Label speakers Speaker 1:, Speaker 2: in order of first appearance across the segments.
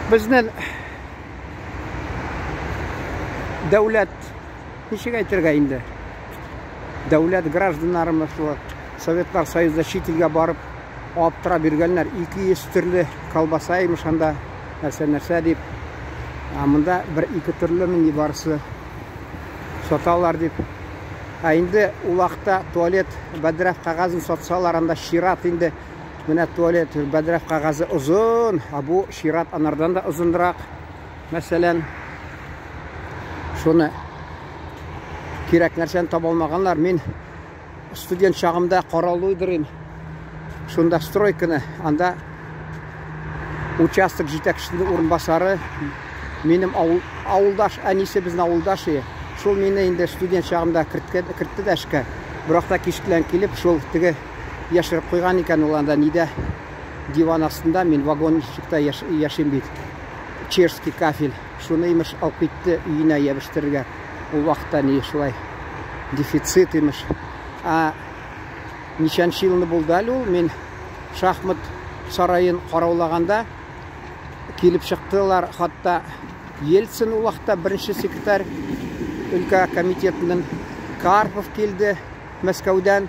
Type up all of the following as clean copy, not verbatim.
Speaker 1: Безнең дәүләт ничек әйтергә инде? Дәүләт гражданнарымы шул Советлар Союзда чит илгә барып алып тора биргәннәр. 200 төрле колбаса имеш анда, нәрсә-нәрсә дип. Ә монда бер-ике төрле мени барысы саталар дип. Ә инде ул вакытта туалет бәдрәф кәгазен сатсалар, анда чират инде. Менә туалет бәдрәф кәгазе озын, ә бу чират анардан да озынрак. Мәсәлән, шуны кирәк нәрсәне таба алмаганнар. Мин студент чагымда караулыйдыр шунда стройканы, анда участок җитәкчесенең урынбасары минем авыл, авылдаш, әнисе безнең авылдаш иде. Шул мине инде студент чагымда кертте, кертте дә эшкә. Бирок та кич белән килеп, шул теге яшереп куйган икән ул анда нидә диван астында, мин вагончикта яш, яшим бит. Чешский кафель. Шуны имеш алып китте өенә ябештерергә. Ул вакытта ни шулай дефицит имеш. А ничәнче елны булды әле ул, мин шахмат сараен караулаганда килеп чыктылар, хатта Ельцин ул вакытта беренче секретарь өлкә комитетының, Карпов килде Мәскәүдән,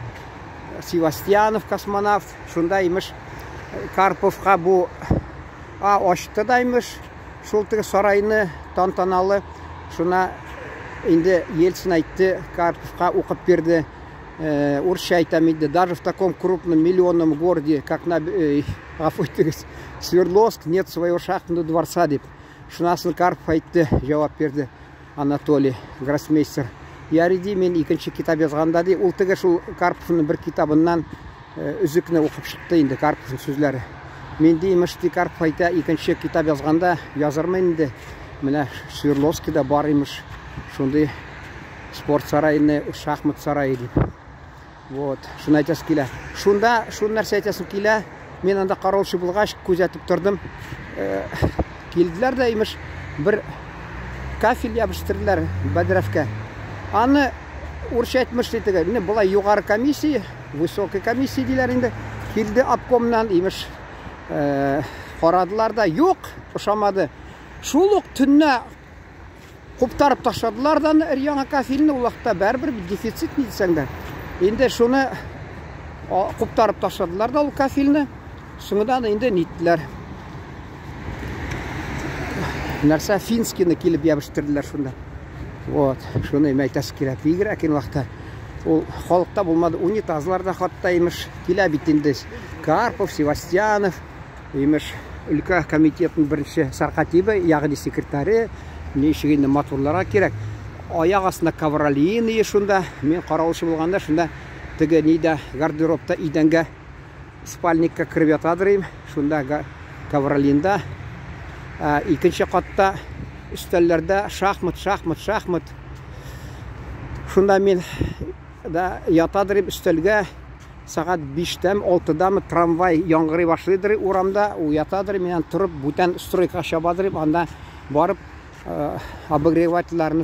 Speaker 1: Севастьянов космонавт, шунда имеш Карповка бу а ачты да имеш шул теге сарайны тантаналы, шуна инде Ельцин әйтте, Карповка укып бирде, урысча әйтәм инде, даже в таком крупном миллионном городе, как на, гафу итегез, Свердловск, нет своего шахматного дворца дип. Шунасын Карпов әйтте, җавап бирде Анатолий, гроссмейстер. Ярый ди, мин икенче китап язганда ди, ул теге шул Карповның бер китабыннан өзекне укып чыкты инде Карповның сүзләре. Мин ди, имеш ди, Карпов әйтә, икенче китап язганда язырмын инде. Менә Свердловскийда бар имеш шундый спорт сараены, шахмат сарае дип. Вот, шуны әйтәсе килә. Шунда шул нәрсә әйтәсем килә. Мин анда караулчы булгач, күзәтеп тордым. Килделәр дә имеш бер кафель ябыштырдылар бәдрәфкә. Аны урысча әйтмешли теге, менә болай югары комиссия, высокая комиссия диләр инде. Килде обкомнан имеш, карадылар да, юк, ошамады. Шул ук төнне куптарып ташладылар да яңа кафельне, ул вакытта барыбер дефицит ни дисәң дә. Инде шуны куптарып ташладылар да ул кафельне. Соңыннан инде ниттеләр. Нәрсә финскийны килеп ябыштерделәр шунда. Вот, шуны әйтәсе кирәк. Бигрәк инде вакытта ул халыкта булмады. Унитазлар да хатта имеш килә бит инде. Карпов, Севастьянов, имеш өлкә комитетының беренче сәркатибе, ягъни секретаре, ничек инде матурларга кирәк. Аяк астында ковролин шунда. Мин каравылчы булганда шунда теге нидә гардеробта идәнгә спальникка кереп ятадыр идем. Шунда ковролинда икенче катта өстәлләрдә шахмат, шахмат, шахмат. Шунда мин да ятадыр идем өстәлгә. Сәгать 5-тән 6-дамы трамвай яңгырый башлыйдыр урамда, уятадыр, мин торып бүтән стройка чабадыр, анда барып обогревательләрне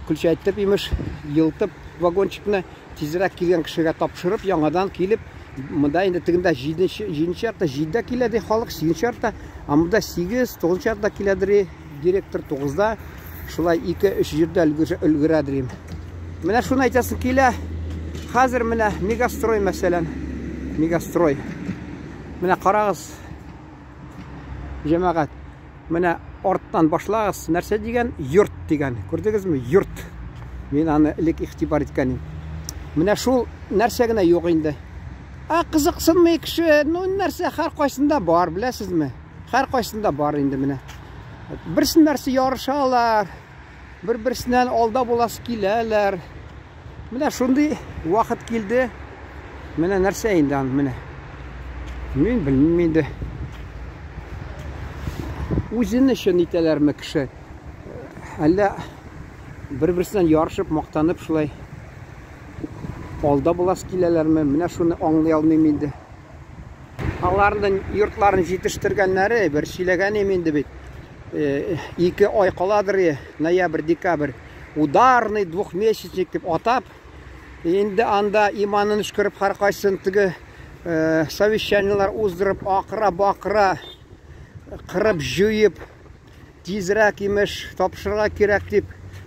Speaker 1: включать итеп имеш, елтып вагончикны тизрәк килгән кешегә тапшырып, яңадан килеп, монда инде тегендә 7-нче яртыда 7-дә килә ди халык, 8-нче яртыда, а монда 8, 9-нчы яртыда киләдер директор 9-да, шулай 2-3 җирдә өлгерәдер. Менә шуны әйтәсем килә. Хәзер менә Мегастрой мәсәлән. Мегастрой. Менә карагыз, җәмәгать. Менә арттан башлагыз, нәрсә дигән? Йорт дигән. Күрдегезме? Йорт. Мин аны элек игътибар иткән идем. Менә шул нәрсә генә юк инде. А кызыксынмый кеше, ну нәрсә һәр кайсында бар, беләсезме? Һәр кайсында бар инде менә. Берсен нәрсә ярышалар, бер-берсеннән алда буласы киләләр. Менә шундый вакыт килде. Менә нәрсә инде аны менә. Мин белмим инде. Үзен өчен итәләрме кеше? Әллә бер-берсеннән ярышып, мактанып шулай алда буласы киләләрме? Менә шуны аңлый алмыйм инде. Аларның йортларын җитештергәннәре бер сөйләгән идем инде бит. 2 ай каладыр, ноябрь, декабрь. Ударный двухмесячник дип атап, инде анда иманын өшкереп һәркайсын теге совещаниелар уздырып, акыра-бакыра, кырып җыеп, Тизрәк, имеш, тапшырырга кирәк дип,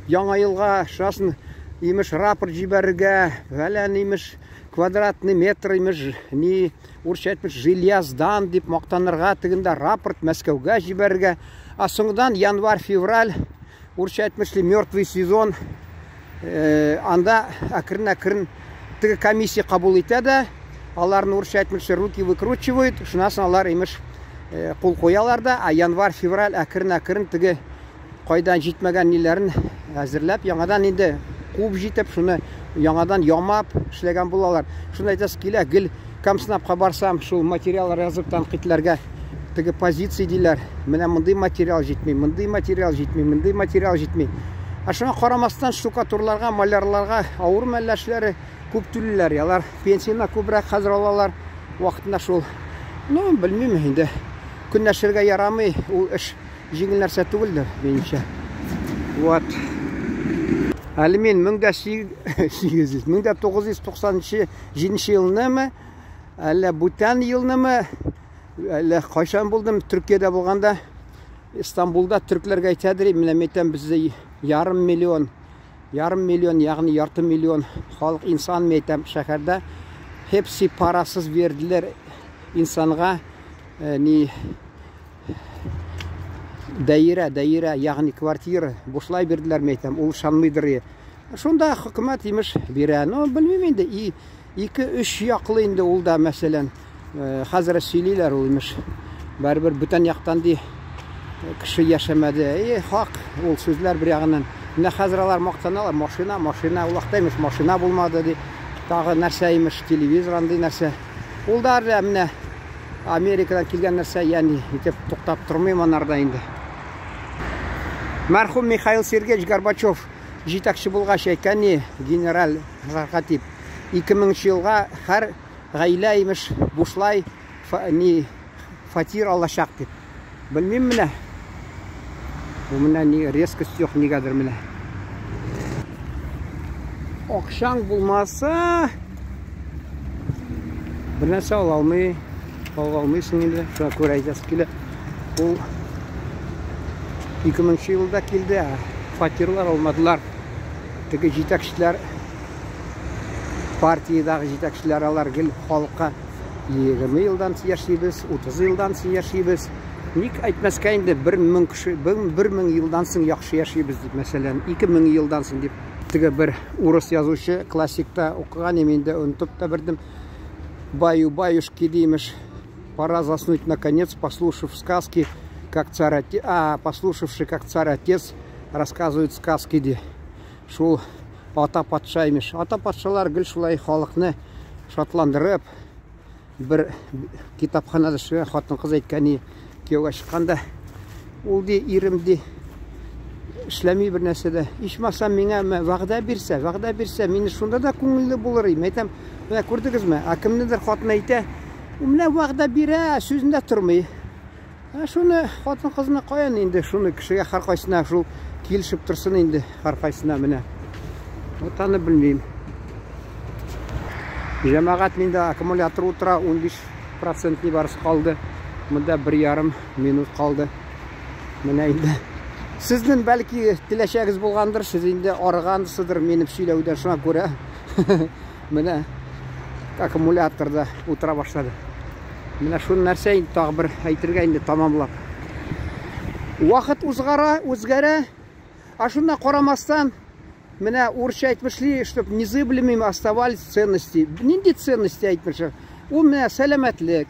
Speaker 1: яңа елга шасын, имеш, рапорт җибәрергә, фәлән, имеш, квадратный метр, имеш, ни, урысча әйтмеш, жилья сдан дип мактанырга, тегендә рапорт Мәскәүгә җибәрергә. А соңдан январь, февраль, урысча әйтмешли, мертвый сезон, анда әкрен-әкрен теге комиссия кабул итә дә, аларны урысча әйтмешли руки выкручивают, шуннан соң алар, имеш, кул куялар да, а январь, февраль әкрен-әкрен теге кайдан җитмәгән ниләрен әзерләп, яңадан инде куып җитеп, шуны яңадан ямап эшләгән булалар. Шуны әйтәсе килә, гел Комснабка барсам, шул материаллар язып тәнкыйтьләргә теге позиция диләр. Менә мондый материал җитми, мондый материал җитми, мондый материал җитми. Ә шуңа карамастан штукатурларга, малярларга авыр мәллә эшләре күп түлиләр. Алар пенсияне күбрәк хәзер алалар. Вакытында шул. Ну, белмим инде. Көнләшергә ярамый, ул эш җиңел нәрсә түгелдер, минемчә. Вот. Әле мин 1800, 1997 елнымы, әллә бүтән елнымы, әллә кайчан булдым, Төркиядә булганда, Истанбулда төркләргә әйтәдер, менә мен әйтәм, бездә ярым миллион, ярым миллион, ягъни ярты миллион халык инсан, мен әйтәм, шәһәрдә хепси парасыз берделәр инсанга, ни даирә, даирә, ягъни квартира бушлай бирделәр, мен әйтәм, ул ышанмыйдыр. Шунда хөкүмәт имеш бирә. Ну, белмим инде, и ике, өч яклы инде ул да, мәсәлән, хәзер сөйлиләр ул имеш. Барыбер бүтән яктан ди кеше яшәмәде. И хак, ул сүзләр бер ягыннан. Менә хәзер алар мактаналар, машина, машина, ул вакытта имеш машина булмады ди. Тагы нәрсә имеш, телевизор андый нәрсә. Ул да әле менә Америкадан килгән нәрсә, ягъни итеп туктап тормыйм анарда инде. Мәрхүм Михаил Сергеевич Горбачев җитәкче булгач әйткән ни, генераль сәркатип, 2000 елга һәр гаилә имеш бушлай ни фатир алачак дип. Белмим менә. Бу менә ни резкость юк нигәдер менә. Акчаң булмаса, бер нәрсә ала алмый, ала алмыйсың инде. Шуңа күрә әйтәсе килә. Ул 2000 елда килде, ә фатирлар алмадылар. Теге җитәкчеләр, партиядәге җитәкчеләр алар гел халыкка 20 елдан яшибез, 30 елдан соң яшибез. Ник әйтмәскә инде 1000 кеше, 1000 елдан соң яхшы яшибез дип, мәсәлән, 2000 елдан соң дип. Теге бер урыс язучы классикта укыган идем инде, онытып та бердем. Баю баюшки димеш. Пора заснуть наконец, послушав сказки, как царь отец, а, послушавши, как царь отец рассказывает сказки ди. Шул ата патша имеш. Ата патшалар гел шулай халыкны шатландырып, бер китапханада эшләгән хатын-кыз әйткән, кияүгә чыкканда, ул ди, ирем ди, эшләми бер нәрсә дә. Ичмасам миңа вәгъдә бирсә, вәгъдә бирсә, мине шунда да күңелле булыр идем. Әйтәм, менә күрдегезме? Ә кемнедер хатын әйтә, менә вәгъдә бирә, сүзендә тормый. Ә шуны хатын-кызны каян инде шуны кешегә һәркайсына шул килешеп торсын инде һәркайсына менә. Вот аны белмим. Җәмәгать миндә аккумулятор утыра 15% нибарысы калды. Монда 1,5 минут калды. Менә инде. Сезнең бәлки теләчәгез булгандыр, сез инде арыгансыздыр минем сөйләүдән, шуңа күрә менә аккумуляторда утыра башлады. Менә шул нәрсә инде тагы бер әйтергә инде тамамлап. Вакыт узгара, үзгәрә. А шунда карамастан, менә урысча әйтмешли, чтоб незыблемыми оставались ценности. Нинди ценности әйтмешли? Ул менә сәламәтлек.